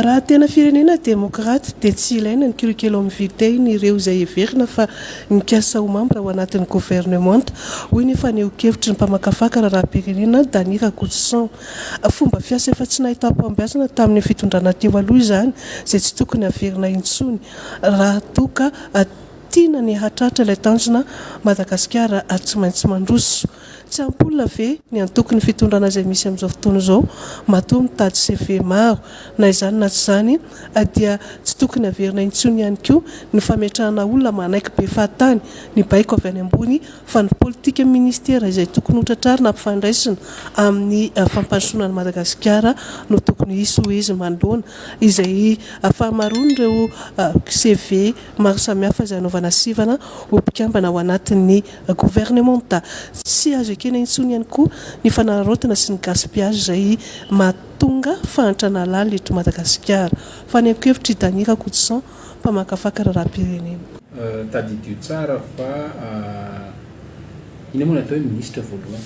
Raha tena firenena demokraty dia tsy ilaina ny curriculum vitae-ny ireo izay heverina fa nikasa ho mambra ao anatin'ny governemanta, hoy ny fanehoan-kevitry ny mpamakafaka raharaham-pirenena Danny Rakotoson. Fomba fiasa efa tsy nahitam-pahombiazana tamin'ny fitondrana teo aloha izany izay tsy tokony haverina intsony raha toa ka tiana ny hahatratra ilay tanjona Madagasikara tsy maintsy mandroso. Tsy ampy olona ve ny antokon'ny fitondrana izay misy amin'izao fotoana izao matoa mitady CV maro? Na izany na tsy izany dia tsy tokony haverina intsony ihany koa ny fametrahana olona manaiky be fahatany ny baiko avy any ambony fa ny politikan'ny ministera izay tokony hotratrarina ampifandraisina amin'ny fampandrosoana an'i Madagasikara no tokony hisy hoy izy manoloana izay fahamaroan'ireo CV maro samihafa izay hanaovana sivana ho mpikambana ao anatin'ny governemanta. Tsy azo ekena intsony ihany koa ny fanararaotana sy ny gaspillage izay mahatonga fahantrana lalina eto Madagasikara. Fanehoan-kevitr'i Dany Rakotoson, mpamakafaka raharaham-pirenena. Tadidio tsara fa inona moa ny atao hoe minisitra voalohany?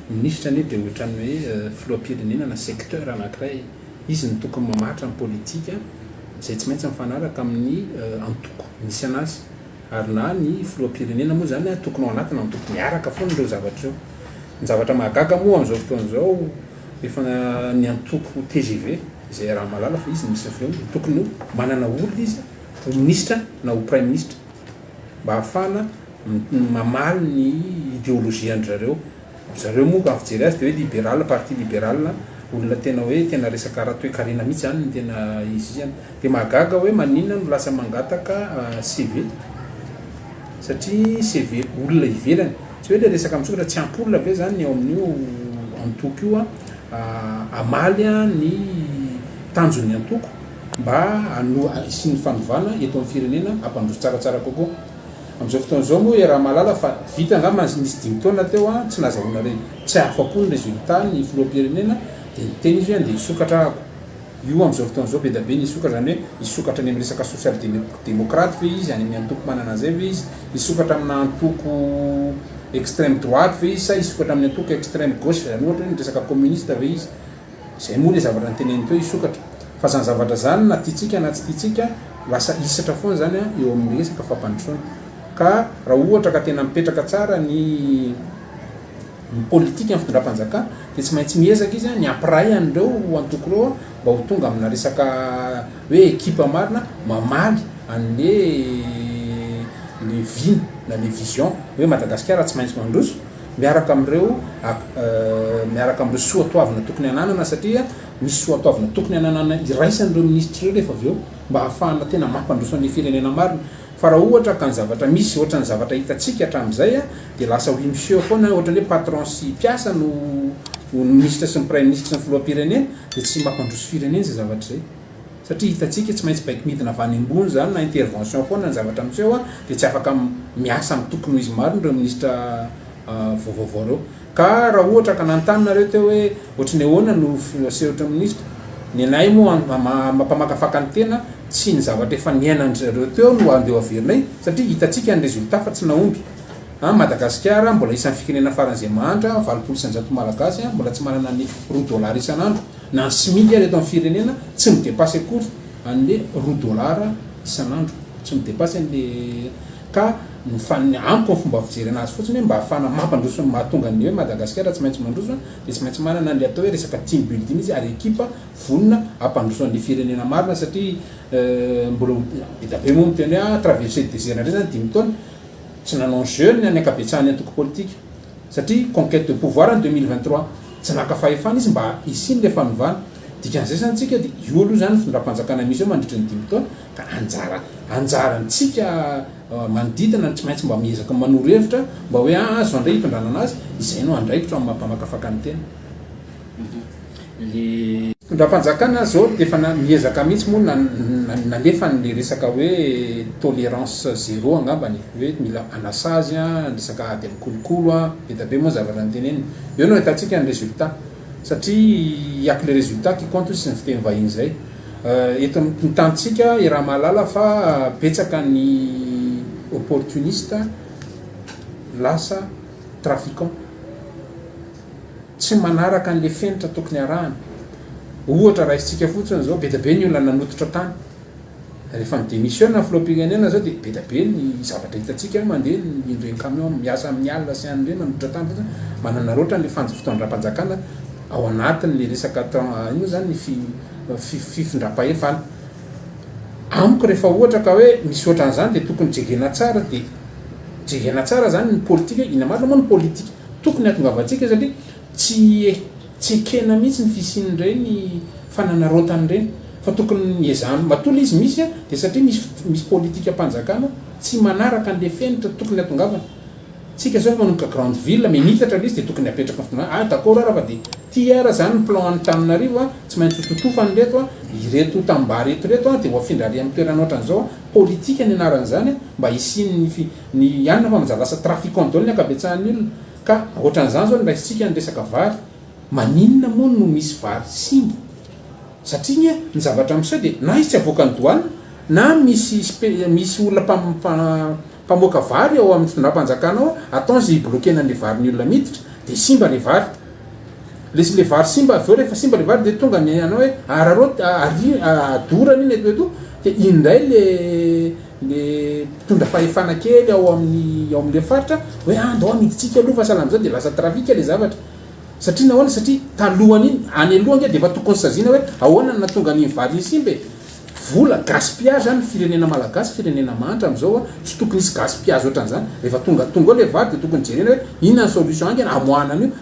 Ny minisitra anie dia ohatran'ny hoe filoham-pirenena na secteur anankiray. Izy no tokony mamaritra ny politika izay tsy maintsy mifanaraka amin'ny antoko misy anazy. Ary na ny filoham-pirenena moa izany tokony ao anatina antoko miaraka foana ireo zavatra ireo. Ny zavatra mahagaga moa amin'izao fotoana izao efa ny antoko tgv izay iaraha-mahalala fa izy no misy ny filohany dia tokony ho manana olona izy ho minisitra na ho praiminisitra mba hahafahana mamaly ny ideologie-ndry zareo. Ry zareo moa raha fijery azy dia hoe liberal, parti liberal, olona tena hoe tena resaka ara-toekarena mihitsy izany no tena izy izany. Dia mahagaga hoe maninona no lasa mangataka CV satria CV olona ivelany, tsy hoe ilay resaka misokatra, tsy ampy olona ve izany ny ao amin'io antoko io hamaly ny tanjon'ny antoko mba hisian'ny fanovana eto amin'ny firenena hampandroso tsaratsara kokoa. Amin'izao fotoana izao moa iaraha-mahalala fa vita angamba ny nisy dimy taona teo an, tsy nazahoana re, tsy afa-po ny résultat ny filoham-pirenena dia niteny izy hoe andeha hisokatra ahako. Io amin'izao fotoana izao be dia be ny hisokatra, izany hoe hisokatra any amin'ny resaka social démocrate ve izy, any amin'ny antoko manana an'izay ve izy, hisokatra amina antoko extrême droite ve izy sa hisokatra amin'ny antoko extrême gauche, izany ohatra hoe ny resaka communiste ve izy. Izay moa ilay zavatra noteneniny teo hisokatra. Fa izany zavatra izany na tiantsika na tsy tiantsika lasa hisatra foana izany eo amin'ny resaka fampandrosoana. Ka raha ohatra ka tena mipetraka tsara ny ny politika ny fitondram-panjakana dia tsy maintsy miezaka izy ny hampiray an'ireo antoko ireo mba ho tonga amina resaka hoe ekipa marina mamaly an'le le vina na le vision hoe Madagasikara tsy maintsy mandroso miaraka amin'ireo miaraka amin'ireo soatoavina tokony hananana satria misy soatoavina tokony hananana iraisan'ireo minisitra ireo rehefa avy eo mba hahafahana tena mampandroso an'ilay firenena marina. Fa raha ohatra ka ny zavatra misy ohatran'ny zavatra hitantsika hatramin'izay dia lasa oui monsieur foana ohatran'ny hoe patron sy mpiasa no ny minisitra sy ny praiminisitra sy ny filoham-pirenena dia tsy mampandroso firenena izay zavatra izay. Satria hitantsika tsy maintsy baiko midina avy any ambony izany na intervention foana ny zavatra miseho dia tsy afaka miasa amin'ny tokony ho izy marina ireo minisitra vaovaovao ireo. Ka raha ohatra ka nanontany nareo teo hoe ohatry ny ahoana no asehotry ny minisitra, ny anay moa mampamakafaka ny tena tsy ny zavatra efa niainan-dry zareo teo no andeha ho averinay satria hitantsika ny résultat fa tsy nahomby. An, Madagasikara mbola isan'ny firenena faran'izay mahantra, 80% Malagasy mbola tsy manana ny roa dollars isan'andro. Na ny SMIC ary eto amin'ny firenena tsy mi-depasse akory an'le roa dollars isan'andro, tsy mi-depasse an'le ka ny fan- amiko ny fomba fijery anazy fotsiny hoe mba ahafahana mampandroso ny mahatonga ny hoe Madagasikara tsy maintsy mandroso dia tsy maintsy manana an'le atao hoe resaka team building izy ary ekipa vonona hampandroso an'le firenena marina satria mbola ho be dia be moa miteny hoe ah traverser désert indray zany dimy taona, tsy nanao jeu ny ankabetsahan'ny antoko politika. Satria conquête de pouvoir ny 2023, tsy naka fahefana izy mba hisian'ilay fanovana. Dikan'izay izany tsika dia io aloha izany ny fitondram-panjakana misy eo mandritra ny dimy taona ka anjara anjarantsika manodidina no tsy maintsy mba miezaka manoro hevitra mba hoe aa zao indray hitondrana anazy, izay no andraikitro amin'ny maha mpamakafaka ny tena. Le fitondram-panjakana zao dia efa niezaka mihitsy moa nalefa an'le resaka hoe tolérance zéro angambany e, hoe mila anasazy ny resaka ady amin'ny kolokolo an, be dia be moa ny zavatra noteneniny. Eo no ahitantsika ny résultat satria il y a que le résultat qui compte hoy ny fiteny vahiny izay. Eto amin'ny tanintsika iaraha-mahalala fa betsaka ny opportuniste lasa trafiquant. Tsy manaraka an'le fenitra tokony arahana. Ohatra raisintsika fotsiny zao, be dia be ny olona nanototra tany. Rehefa mi-demissionne ny filoham-pirenena zao dia be dia be ny zavatra hitantsika mandeha ny ireny camion miasa amin'ny alina sy any ireny manototra tany fotsiny, mananaraotra an'ilay fitondram-panjakana ao anatin'ilay resaka inona moa zany ny fifindram-pahefana. Amiko rehefa ohatra ka hoe misy ohatran'izany dia tokony jerena tsara dia jerena tsara zany ny politika hoe inona marina moa ny politika tokony hatongavantsika satria tsy tsy ekena mihitsy ny fisian'ireny fananaraotana ireny fa tokony ezahana matoa ilay izy misy dia satria misy misy politikam-panjakana tsy manaraka an'ilay fenitra tokony hatongavana. Tsika zao efa manomboka grande ville mais miitatra le izy de tokony apetraka fotoana ah d'accord ara fa de ty ara zany ny plan Antananarivo a tsy maintsy ho totofana ireto a ireto tanimbary eto ireto a de ho afindra ary amin'ny toerana ohatran'izao a politika ny anaran'izany a mba hisian'ny fi ny anona fa manjary lasa trafiquant daholo ny ankabetsahan'ny olona ka ohatran'izany zao ny raisintsika ny resaka vary maninona moa no misy vary simba satria anie ny zavatra miseho de na izy tsy avoakan'ny douane na misy spe misy olona mpam Mpamoaka vary ao amin'ny fitondram-panjakana ao, atao izay hi-bloquer-na an'ilay vary ny olona miditra, dia simba ilay vary. Le ilay vary simba avy eo rehefa simba ilay vary dia tonga ny anao hoe araraoty, ari, adorana iny eto eto, dia iny indray le le mpitondra fahefana kely ao amin'ny ao amin'ilay faritra hoe ah ndao amidintsika aloha fa sahala amin'izao dia lasa trafic ilay zavatra. Satria nahoana? Satria talohan'iny, any aloha ange dia efa tokony saziana hoe ahoana no nahatonga an'iny vary iny simba e? Vola, gaspillage zany ny firenena malagasy, firenena mahantra amizao a, tsy tokony hisy gaspillage otran'izany, rehefa tonga tonga eo le vary de tokony jerena hoe inona ny solution haingana hamoahana an'io fa.